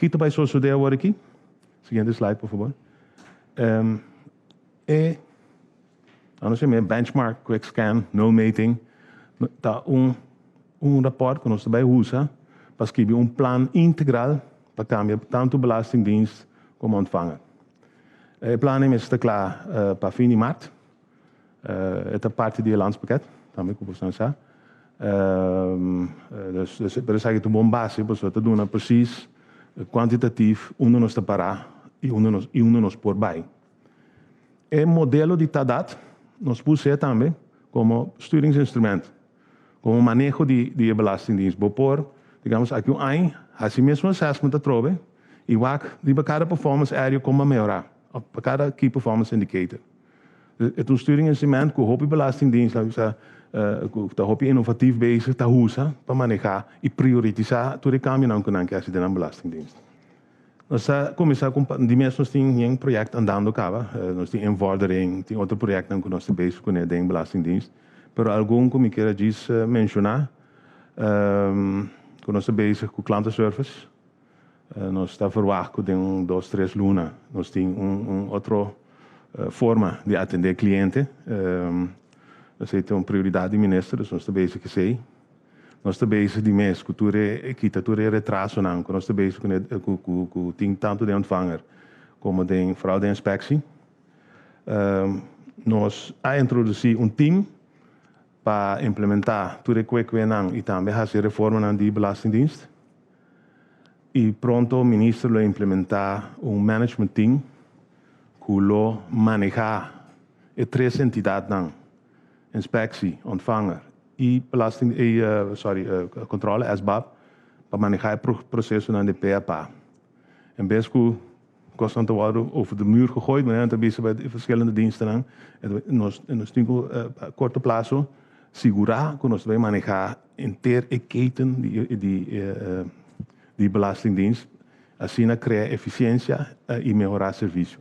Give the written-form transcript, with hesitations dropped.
Kiko ta bai sosodé awor aki? Siguiente slide, por fabor. E nos yama benchmark, quick scan, nulmeting, ta un rapport ku nos ta bai usa pa skirbi un plan integral pa kambia tantu Belastingdienst komo Ontvanger. E plan ta kla pa fin di mart. E ta parti di landspakket, tambe ku bo sa. Dus, pero esaki ta un bon base, pasobra ta duna precies kwantitatief unda nos ta pará i unda nos por bai. E modelo di TADAT, nos puso tambe komo sturingsinstrument, komo maneho di Belastingdienst. Bo por, digamos, aki un aña, asina mes assessment atrobe, i wak riba kada performance area kon mehorá, pa kada key performance indicator. E ta un sturingsinstrument ku hopi belastingdienst, ta hopi innovatief bezig, ta usa pa manehá i priorisá tur e kambionan ku nan ke hasi den Belastingdienst. Nos a kuminsá ku di mes nos tin un proyekto andando kaba, nos tin invordering, tin otro proyekto ku nos ta bezig kuné den Belastingdienst, pero algun ku mi ke menshoná, ku nos ta bezig ku klantenservice, nos ta verwacht ku den 1, 2, 3 luna nos tin un otro forma di atendé kliente. Esei ta un prioridat di minister, nos ta bezig ku esei. Nos ta bezig di mes ku tur kita tur retrasonan, ku nos ta bezig ku tin tantu den Ontvanger komo den fraude inspectie. Nos a introdusí un team pa implementá tur e quick win i tambe hasi reforma di Belastingdienst. I pronto minister lo implementá un management team ku lo manehá e tres entidatnan, Inspectie, Ontvanger i belasting i sorry, controle SBAB, pa manehá e prosesonan di PAPA. En bes ku kosnan ta worden over de muur gegooid, maar dan bisa bij de verschillende diensten, nos tin ku korto plaso sigurá ku nos ta bai manehá henter e keten di Belastingdienst, asina krea efisiensia i mehorá servisio.